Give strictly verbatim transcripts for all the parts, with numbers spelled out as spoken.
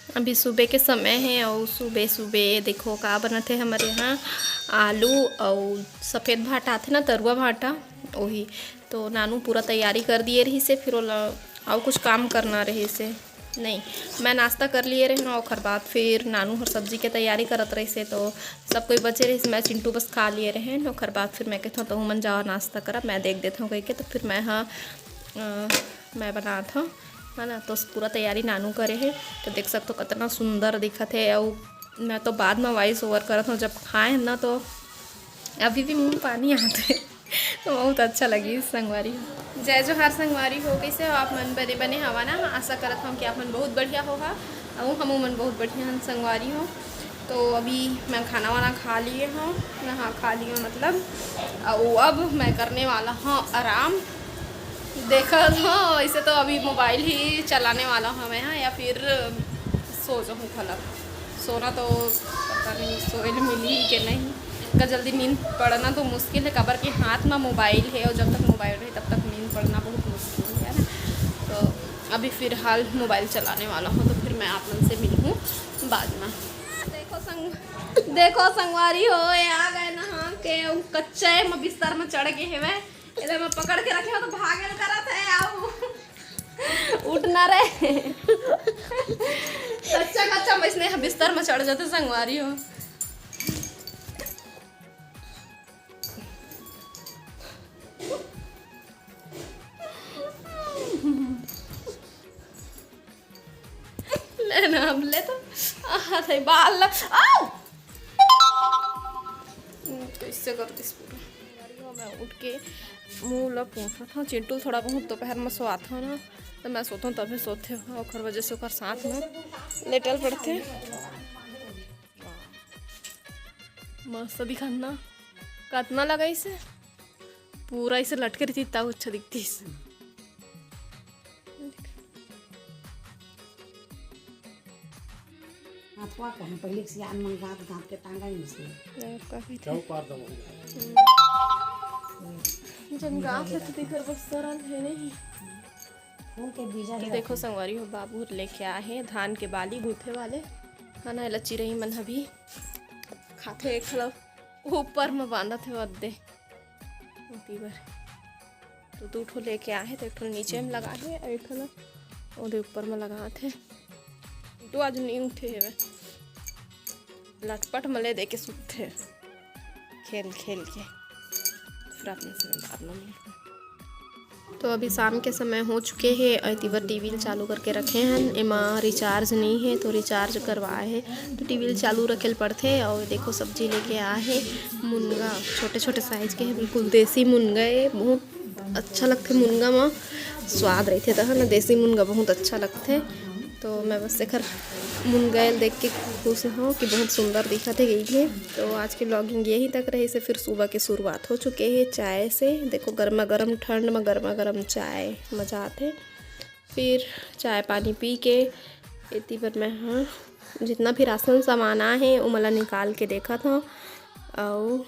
अभी सुबह के समय है और सुबह सुबह देखो का बनत है हमारे यहाँ, आलू और सफेद भाटा आथे ना, तरुआ भाटा, वही। तो नानू पूरा तैयारी कर दिए रही से, फिर ओला और कुछ काम करना रही से। नहीं, मैं नाश्ता कर लिए रहे ना, ओकर बाद फिर नानू हर सब्जी के तैयारी करत रही से, तो सब कोई बचे रही से, मैं चिंटू बस खा लिए रहे ना। ओकर बाद फिर मैं कहता हूँ, "तुहू मन जाओ नाश्ता करा, मैं देख देता हूँ," कह के। तो फिर मैं, हाँ, अ, मैं बनात हूँ, है ना। तो पूरा तैयारी नानू करे है, तो देख सकते हो कितना सुंदर दिखत है। और मैं तो बाद में वॉइस ओवर करत हूँ, जब खाए ना तो अभी भी मुँह पानी आते। तो बहुत अच्छा लगी संगवारी हो। जय जोहार संगवारी हो, कैसे हो आप मन? बने बने हवा ना? आशा करत हूँ कि आप मन बहुत बढ़िया हो हा, और हम मन बहुत बढ़िया हन संगवारी हो। तो अभी मैं खाना वाना खा लिए हूँ, नहा खा लिए हूँ मतलब, और अब मैं करने वाला हूँ आराम। देखा था वैसे तो अभी मोबाइल ही चलाने वाला हूँ मैं, हाँ, या फिर सो जाऊँ थोड़ा। सोना तो पता नहीं सोए ल मिली ही कि नहीं, इतना जल्दी नींद पड़ना तो मुश्किल है, काबर के हाथ में मोबाइल है और जब तक मोबाइल रहे तब तक नींद पड़ना बहुत मुश्किल है ना। तो अभी फिलहाल मोबाइल चलाने वाला हूँ, तो फिर मैं आप मन से मिलूँ बाद में। देखो संग, देखो संगवारी हो, ये आ गए नहा के, हम कच्चे में बिस्तर में चढ़ गए हैं। इधर मैं पकड़ के रखे हो तो भागल करत है, आओ। उठना रे। कच्चा कच्चा वैसने बिस्तर में चढ़ जाते संगवारी हो। ले ना, अब ले तो। आ, थे बाल ला। आओ। हम्म, कैसे कर दिस पूरा। मैं उठ के मुंह ला पोंछत हूँ। चिंटू थोड़ा बहुत दोपहर में सोआत हो ना, तो मैं सोता हूँ तभी सोते हो, ओकर वजह से ओकर साथ में लेटल पड़ते। मस्त दिखत ना, कतना लगा इसे, पूरा इसे लटके रहती तब अच्छा दिखतीस। हाथवा कहे पहले के सियान मन गांथ गांथ के टांगा ही नहीं सुने। और का कही क्या थे? उपार दबाई? हम्म। जब गांथ है तो तेकर बस सरल है नहीं। फूल के बीजा तो है देखो अपन। संगवारी हो, बाबू लेके आए हैं धान के बाली गूंथे वाले, है ना, एला चिरई मन ह भी खाथे। एक ठो ऊपर में बांधत हे अद्दे ओती बर। तो दू ठो लेके आए हे, तो एक ठो नीचे में लगा हे और एक ठो ला ओदे ऊपर में लगात हे। तो आज नहीं उठे हेवे, लटपट में ले दे के सुतथे खेल खेल के। फिर आप मन से बाद में मिलहूँ। तो अभी शाम के समय हो चुके हे और एती बर टीवी ल चालू करके रखे हन। एमा रिचार्ज नहीं हे तो रिचार्ज करवाए हे, तो टीवी ल चालू रखे ल पड़थे। और देखो सब्जी लेके आए हे मुनगा, छोटे छोटे साइज के हे, बिल्कुल देसी मुनगा हे, बहुत अच्छा लगथे मुनगा म स्वाद रहिथे त, है ना, देसी मुनगा बहुत अच्छा लगथे। तो मैं बस एखर मुनगा ल देख के खुश हूँ कि बहुत सुंदर दिखत हे गई हे। तो आज की व्लॉगिंग यहीं तक रही से, फिर सुबह के शुरुआत हो चुके हे चाय से। देखो गर्मा गर्म ठंड में गर्मा गर्म चाय मजा आथे। फिर चाय पानी पी के एती बर मैं हाँ जितना भी राशन सामान आए हे ओमन ला निकाल के देखत हूँ। अउ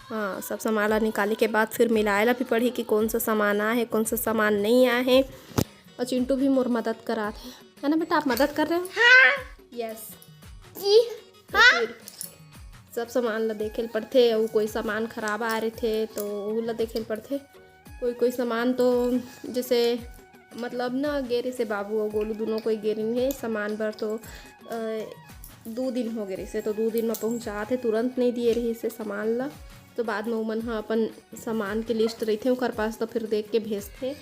हाँ, सब सामान ला निकाले के बाद फिर मिलाए ला भी पड़ही कि कौन सा सामान आए हे, कौन सा सामान नहीं आए हे। और चिंटू भी मोर मदद करात हे, है ना बेटा? आप मदद कर रहे हो? हाँ। यस। जी। तो हाँ। फिर सब सामान ला देखे ल पड़थे, अउ कोई सामान खराब आ रहिथे तो ओहू ला देखे ल पड़थे। कोई कोई सामान तो जैसे मतलब ना गे रहिसे बाबू अउ गोलू दुनों कोई गे रहिन हे सामान बर, तो अ, दू दिन हो गे रहिसे, तो दू दिन म पहुँचात हे, तुरंत नहीं दिए रहिसे सामान ला। तो बाद में ओमन ह अपन सामान के लिस्ट रहिथे ओकर पास, तो फिर देख के भेजथे।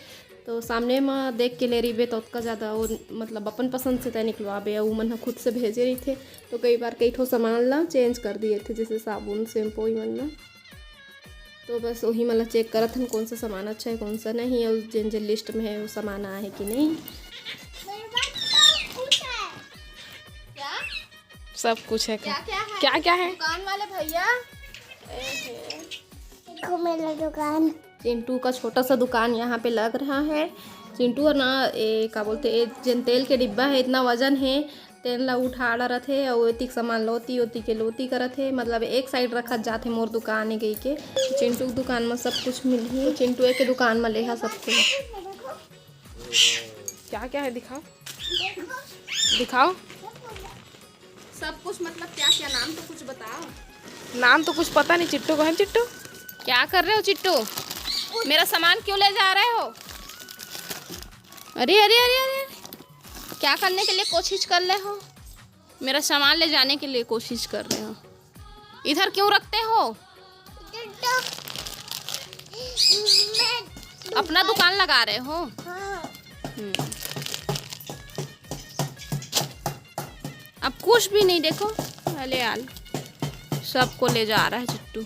तो सामने म देख के ले रहिबे तो ओतका ज़्यादा वो मतलब अपन पसंद से तय निकलवाबे, अउ ओमन ह खुद से भेजे रहिथे। तो कई बार कई ठो सामान ला चेंज कर दिए थे, जैसे साबुन, शैम्पू, इमन ला। तो बस वही मन ला चेक करत हन कौन सा सामान अच्छा है, कौन सा नहीं, और जेन जेन लिस्ट में है वो सामान आए है कि नहीं। मेरे पास सब कुछ है। क्या? सब कुछ है। क्या क्या है? क्या क्या है? दुकान वाले भैया। देखो मेरा दुकान। चिंटू का छोटा सा दुकान यहाँ पे लग रहा है। चिंटू और ना ए, का बोलते ए, जेन तेल के डिब्बा है, इतना वजन है, तेन ला उठा डारत हे अउ एतिक सामान लोती ओती के लोती करत हे, मतलब एक साइड रखत जात हे मोर दुकान ए कहिके। चिंटू के दुकान म सब कुछ मिलही, चिंटू के दुकान म लेहा सब कुछ। क्या क्या है दिखाओ, दिखाओ। सब कुछ मतलब क्या क्या, नाम तो कुछ बताओ। नाम तो कुछ पता नहीं चिट्टू को, है चिट्टू? क्या कर रहे हो चिट्टू? मेरा सामान क्यों ले जा रहे हो? अरे अरे अरे अरे, क्या करने के लिए कोशिश कर रहे हो? मेरा सामान ले जाने के लिए कोशिश कर रहे हो। इधर क्यों रखते हो? अपना दुकान लगा रहे हो? हम्म। अब कुछ भी नहीं, देखो, अले आल, सबको ले जा रहा है चिट्टू।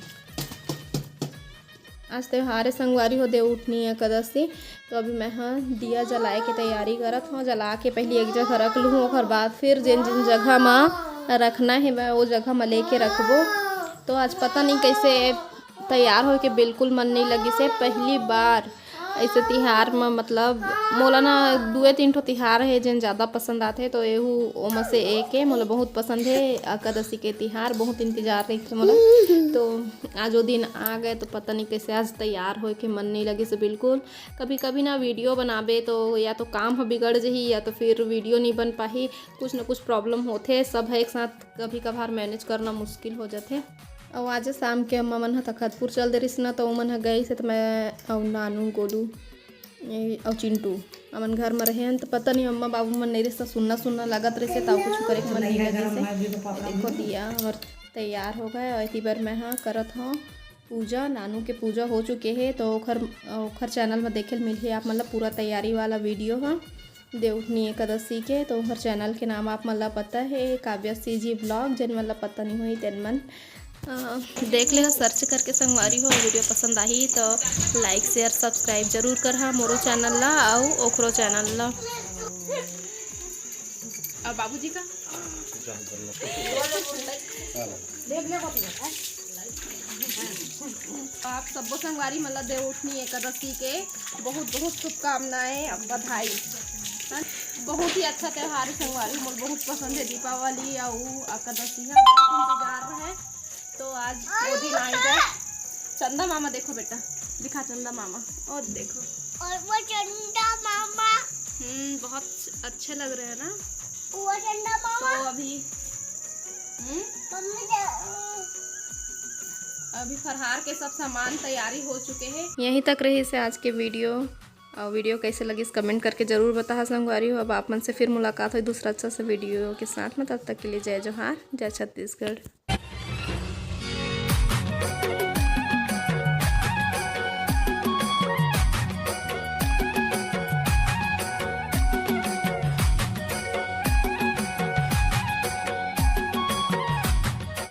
आज त्योहार है संगवारी हो, देवउठनी एकादशी। तो अभी मैं ह दिया जलाए के तैयारी करत हूँ। जला के पहले एक जगह रख लूँ, ओकर बाद फिर जिन जिन जगह म रखना है, मैं वो जगह म लेके रखबो। तो आज पता नहीं कैसे तैयार होए के बिल्कुल मन नहीं लगिस हे। पहली बार ऐसे तिहार म, मतलब, मोला ना दुए तीन ठो तिहार हे जेन ज़्यादा पसंद आथे, तो एहू ओमा से एक हे। मोला बहुत पसंद हे एकादशी के तिहार, बहुत इंतजार रहिथे मोला। तो आज वो दिन आ गए, तो पता नहीं कैसे आज तैयार होए के मन नहीं लगिस बिल्कुल। कभी कभी ना वीडियो बनाबे तो या तो काम ह बिगड़ जही या तो फिर वीडियो नहीं बन पाही, कुछ ना कुछ प्रॉब्लम होथे, सब ह एक साथ कभी कभार मैनेज करना मुश्किल हो जाथे। अउ आज शाम के अम्मा मन ह तखतपुर चल दे रिहिस न, त ओमन ह गइस हे, त मैं अउ नानू, गोलू, ए, अउ चिंटू हमन घर म रहेन। त पता नहीं अम्मा बाबू मन नहीं रिहिस, त सुन्ना सुन्ना लगत रिहिस हे, त कुछ करे के मन नहीं लगिस हे। देखो दिया हमर तैयार हो गए, अउ एती बर मैं ह करत हव पूजा। नानू के पूजा हो चुके हे, तो ओखर ओखर चैनल म देखे ल मिलही आप मन ल पूरा तैयारी वाला वीडियो ह। देवउठनी एकादशी के, तो ओखर चैनल के नाम आप मन ला पता हे, काव्या सीजी ब्लॉग। जेन मन ला पता नहीं होही तेन मन, अ, देख ले, सर्च करके संगवारी हो। वीडियो पसंद आही तो लाइक, शेयर, सब्सक्राइब जरूर करहा मोरो चैनल ला अउ ओखरो चैनल ला। अब बाबूजी का आप सब्बो संगवारी मन ला देवउठनी एकादशी के बहुत बहुत शुभकामनाएं, बधाई। हाँ, बहुत ही अच्छा त्योहार है संगवारी, मोर बहुत पसंद है दीपावली अउ एकादशी है, बहुत इंतजार है। तो आज वो दिन आ गए। चंदा मामा देखो बेटा, दिखा चंदा मामा, और देखो। और वो चंदा मामा। हम्म, बहुत अच्छे लग रहे हैं ना? वो चंदा मामा। तो अभी, हम्म? मम्मी दे-, अभी फरहार के सब सामान तैयारी हो चुके हैं। यहीं तक रहिस हे आज के वीडियो। और वीडियो कैसे लगिस कमेंट करके जरूर बताहा संगवारी हो। अब आप मन से फिर मुलाकात होही दूसरा अच्छा सा वीडियो के साथ में, तब तक के लिए जय जोहार, जय छत्तीसगढ़।